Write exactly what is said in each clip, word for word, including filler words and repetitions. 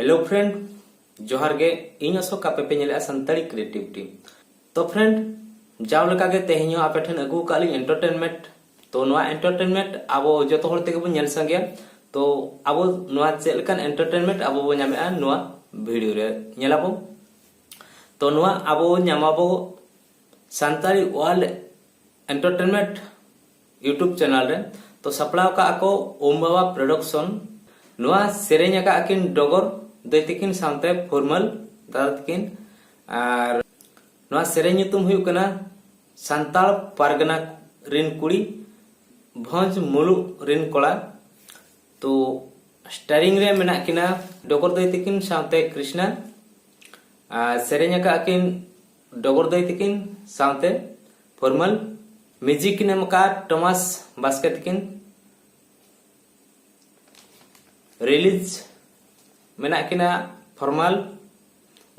Hello friend, ᱡᱚᱦᱟᱨ ᱜᱮ᱾ ᱤᱧ ᱚᱥᱳᱠ, ᱟᱯᱮ ᱯᱮ ᱧᱮᱞᱮᱫᱼᱟ ᱥᱟᱱᱛᱟᱲᱤ Creativity᱾ ᱛᱚ friend, ᱡᱟᱣ ᱞᱮᱠᱟ ᱜᱮ ᱛᱮᱦᱮᱧ ᱦᱚᱸ ᱟᱯᱮ ᱴᱷᱮᱱ ᱟᱹᱜᱩ ᱟᱠᱟᱫ ᱞᱤᱧ entertainment᱾ ᱛᱚ ᱱᱚᱣᱟ entertainment ᱟᱵᱚ ᱡᱚᱛᱚ ᱦᱚᱲ ᱛᱮᱜᱮ ᱵᱚᱱ ᱧᱮᱞ ᱥᱟᱸᱜᱮᱭᱟ᱾ ᱛᱚ ᱟᱵᱚ ᱱᱚᱣᱟ ᱪᱮᱫ ᱞᱮᱠᱟᱱ entertainment ᱟᱵᱚ ᱵᱚᱱ ᱧᱟᱢᱮᱫᱼᱟ, ᱱᱚᱣᱟ video ᱨᱮ ᱧᱮᱞᱟᱵᱚ᱾ ᱛᱚ ᱱᱚᱣᱟ ᱟᱵᱚ ᱧᱟᱢᱟᱵᱚ Santali World Entertainment YouTube channel ᱨᱮ᱾ ᱛᱚ ᱥᱟᱯᱲᱟᱣ ᱠᱟᱜᱼᱟ ᱠᱚ ᱳᱢ ᱵᱟᱵᱟ Production᱾ ᱱᱚᱣᱟ ᱥᱮᱨᱮᱧ ᱟᱠᱟᱫ ᱠᱤᱱ ᱰᱚᱜᱚᱨ ᱫᱟᱹᱭ ᱛᱟᱹᱠᱤᱱ ᱥᱟᱶᱛᱮ ᱯᱷᱚᱨᱢᱟᱞ ᱫᱟᱫᱟ ᱛᱟᱹᱠᱤᱱ᱾ ᱟᱨ ᱱᱚᱣᱟ ᱥᱮᱨᱮᱧ ᱧᱩᱛᱩᱢ ᱦᱩᱭᱩᱜ ᱠᱟᱱᱟ ᱥᱟᱱᱛᱟᱲ ᱯᱟᱨᱜᱟᱱᱟ ᱨᱤᱱ ᱠᱩᱲᱤ, ᱵᱷᱚᱸᱡᱽ ᱢᱩᱞᱩᱜ ᱨᱤᱱ ᱠᱚᱲᱟ᱾ ᱛᱚ starring ᱨᱮ ᱢᱮᱱᱟᱜ ᱠᱤᱱᱟ ᱰᱚᱜᱚᱨ ᱫᱟᱹᱭ ᱛᱟᱹᱠᱤᱱ ᱥᱟᱶᱛᱮ ᱠᱨᱤᱥᱱᱟ᱾ ᱟᱨ ᱥᱮᱨᱮᱧ ᱟᱠᱟᱫ ᱠᱤᱱ ᱰᱚᱜᱚᱨ ᱫᱟᱹᱭ ᱛᱟᱹᱠᱤᱱ ᱥᱟᱶᱛᱮ ᱯᱷᱚᱨᱢᱟᱞ᱾ ᱢᱤᱣᱡᱤᱠ ᱠᱤᱱ ᱮᱢ ᱟᱠᱟᱫ ᱴᱚᱢᱟᱥ ᱵᱟᱥᱠᱮ ᱛᱟᱹᱠᱤᱱ᱾ ᱨᱤᱞᱤᱡᱽ ᱢᱮᱱᱟᱜ ᱠᱤᱱᱟ ᱯᱷᱚᱨᱢᱟᱞ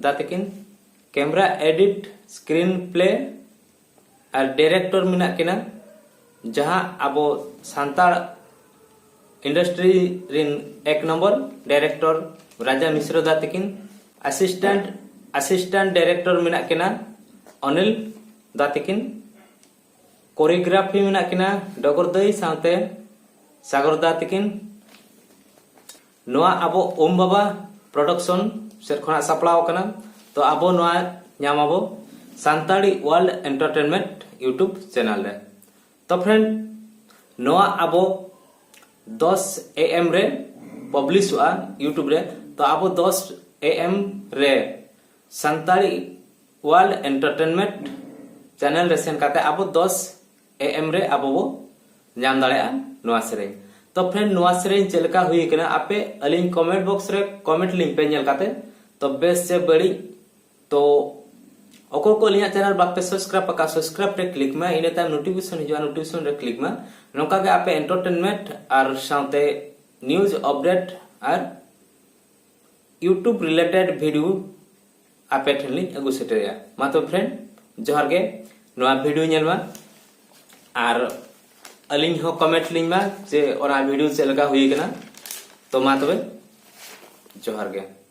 ᱫᱟ ᱛᱟᱹᱠᱤᱱ᱾ ᱠᱮᱢᱨᱟ ᱮᱰᱤᱴ, ᱥᱠᱨᱤᱱ ᱯᱞᱮ ᱟᱨ ᱰᱟᱭᱨᱮᱠᱴᱚᱨ ᱢᱮᱱᱟᱜ ᱠᱤᱱᱟ, ᱡᱟᱦᱟᱸ ᱟᱵᱚ ᱥᱟᱱᱛᱟᱲ ᱤᱱᱰᱟᱥᱴᱨᱤ ᱨᱤᱱ ᱮᱠ ᱱᱚᱢᱵᱚᱨ ᱰᱟᱭᱨᱮᱠᱴᱚᱨ ᱨᱟᱡᱟ ᱢᱤᱥᱨᱚ ᱫᱟ ᱛᱟᱹᱠᱤᱱ᱾ ᱟᱥᱤᱥᱴᱮᱱᱴ, ᱟᱥᱤᱥᱴᱮᱱᱴ ᱰᱟᱭᱨᱮᱠᱴᱚᱨ ᱢᱮᱱᱟᱜ ᱠᱤᱱᱟ ᱚᱱᱤᱞ ᱫᱟ ᱛᱟᱹᱠᱤᱱ᱾ ᱠᱳᱨᱤᱭᱳᱜᱨᱟᱯᱷᱤ ᱢᱮᱱᱟᱜ ᱠᱤᱱᱟ ᱰᱚᱜᱚᱨ ᱫᱟᱹᱭ ᱥᱟᱶᱛᱮ ᱥᱟᱜᱚᱨ ᱫᱟ ᱛᱟᱹᱠᱤᱱ᱾ ᱱᱚᱣᱟ ᱟᱵᱚ ᱳᱢ ᱵᱟᱵᱟ Production ᱥᱮᱫ ᱠᱷᱚᱱᱟᱜ ᱥᱟᱯᱲᱟᱣ ᱟᱠᱟᱱᱟ᱾ ᱛᱚ ᱟᱵᱚ ᱱᱚᱣᱟ ᱧᱟᱢᱟᱵᱚ Santali World Entertainment YouTube channel ᱨᱮ᱾ ᱛᱚ friend, ᱱᱚᱣᱟ ᱟᱵᱚ ᱫᱚᱥ A M ᱨᱮ ᱯᱟᱵᱽᱞᱤᱥᱚᱜᱼᱟ YouTube ᱨᱮ᱾ ᱛᱚ ᱟᱵᱚ ᱫᱚᱥ A M ᱨᱮ ᱥᱟᱱᱛᱟᱲᱤ World Entertainment channel ᱨᱮ ᱥᱮᱱ ᱠᱟᱛᱮ ᱟᱵᱚ ᱫᱚᱥ A M ᱨᱮ ᱟᱵᱚ ᱵᱚ ᱧᱟᱢ ᱫᱟᱲᱮᱭᱟᱜᱼᱟ ᱱᱚᱣᱟ ᱥᱮᱨᱮᱧ᱾ ᱛᱚ friend, ᱱᱚᱣᱟ ᱥᱮᱨᱮᱧ ᱪᱮᱫ ᱞᱮᱠᱟ ᱦᱩᱭ ᱟᱠᱟᱱᱟ, ᱟᱯᱮ ᱟᱹᱞᱤᱧ comment box ᱨᱮ comment ᱞᱤᱧ ᱯᱮ ᱧᱮᱞ ᱠᱟᱛᱮ᱾ ᱛᱚ ᱵᱮᱥ ᱥᱮ ᱵᱟᱹᱲᱤᱡ, ᱛᱚ ᱚᱠᱚᱭ ᱠᱚ ᱟᱹᱞᱤᱧᱟᱜ channel ᱵᱟᱯᱮ subscribe ᱟᱠᱟᱫ, subscribe ᱨᱮ click ᱢᱟ, ᱤᱱᱟᱹ ᱛᱟᱭᱚᱢ notification ᱦᱤᱡᱩᱜᱼᱟ, notification ᱨᱮ click ᱢᱟ᱾ ᱱᱚᱝᱠᱟ ᱜᱮ ᱟᱯᱮ entertainment ᱟᱨ ᱥᱟᱶᱛᱮ news update ᱟᱨ YouTube related video ᱟᱯᱮ ᱴᱷᱮᱱ ᱞᱤᱧ ᱟᱹᱜᱩ ᱥᱮᱴᱮᱨᱮᱜᱼᱟ᱾ ᱢᱟ ᱛᱚᱵᱮ friend, ᱡᱚᱦᱟᱨ ᱜᱮ᱾ ᱱᱚᱣᱟ video ᱧᱮᱞ ᱢᱟ ᱟᱨ ᱟᱹᱞᱤᱧ ᱦᱚᱸ comment ᱞᱤᱧ ᱢᱟ ᱡᱮ ᱚᱱᱟ video ᱪᱮᱫ ᱞᱮᱠᱟ ᱦᱩᱭ ᱠᱟᱱᱟ᱾ ᱛᱚ ᱢᱟ ᱛᱚᱵᱮ᱾ ᱡᱚᱦᱟᱨ ᱜᱮ᱾